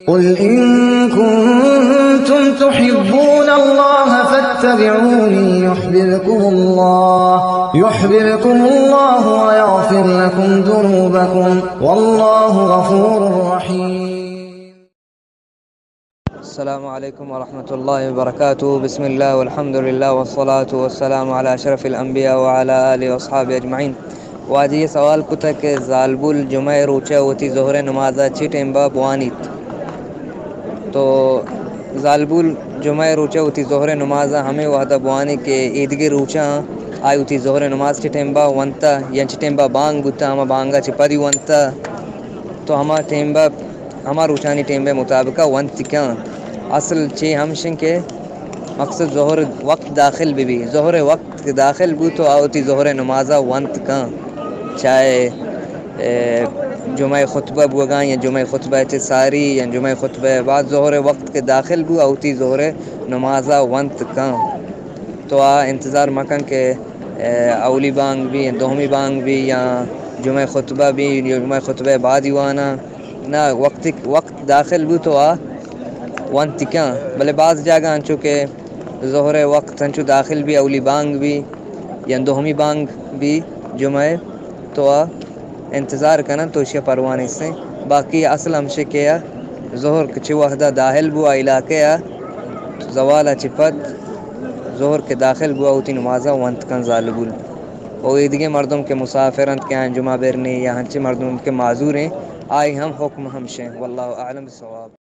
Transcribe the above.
قل إن كنتم تحبون الله فاتبعوني يحببكم الله، يحببكم الله ويغفر لكم ذنوبكم، والله غفور رحيم. السلام عليكم ورحمة الله وبركاته. بسم الله والحمد لله والصلاة والسلام على أشرف الأنبياء وعلى آله وأصحابه أجمعين. واجہ ءَ سوال کتگ کہ زالبول جمعہ ءِ روچ ءَ وتی ظہر ءِ نماز ءَ چے ٹائم ءَ بوانیت؟ تو زالبول جمعہ ءِ روچ ءَ وتی ظہر ءِ نماز ءَ ہمے وہد ءَ بوانی کہ ایدگہ روچاں آئی وتی ظہر ءِ نماز چے ٹائم ءَ ونتہ یا چے ٹائم ءَ بانگ بوتہ، ہما بانگ ءَ چہ پدی ونتہ، تو ہما ٹائم ءَ، ہما روچانی ٹائم ءِ مطابق ءَ ونت کن۔ اصل چے ہمشن کہ مقصد ظہر وقت داخل بہ بی، ظہر وقت کہ داخل بو تو آ وتی ظہر ءِ نماز ءَ ونت کن، چاہے، اے، جمعہ ءِ خطبہ بوگاں یا جمعہ ءِ خطبہ ءَ چہ ساری یا جمعہ ءِ خطبہ ءَ بعد ظہر ءِ وقت کہ داخل بو آ وتی ظہر ءِ نماز ءَ ونت کن۔ تو آ انتظار مکن کہ، اے، اولی بانگ بی یا دومی بانگ بی یا جمعہ ءِ خطبہ بی یا جمعہ ءِ خطبہ ءَ بعد ای واناں۔ نہ، وقت، وقت داخل بو تو آ ونت کن۔ بلے باز جاگہ انچو کہ ظہر ءِ وقت انچو داخل بی، اولی بانگ بی یا دومی بانگ بی جمعہ ءِ، تو آ انتظار کنن تو اشی ءَ پرواہ نیستیں۔ باقی اصل ہمشے کہ آ ظہر کہ چہ وہد ءَ داخل بو آ علاقہ ءَ، زوال ءَ چہ پد ظہر کہ داخل بو آ وتی نماز ءَ ونت کن زالبول۔ او ایدگہ مردم کہ مسافر انت کہ آیاں جمعہ بر نی یا ہنچیں مردم کہ معذور ایں، آئی ہم حکم ہمشیں۔ واللہ اعلم بالصواب۔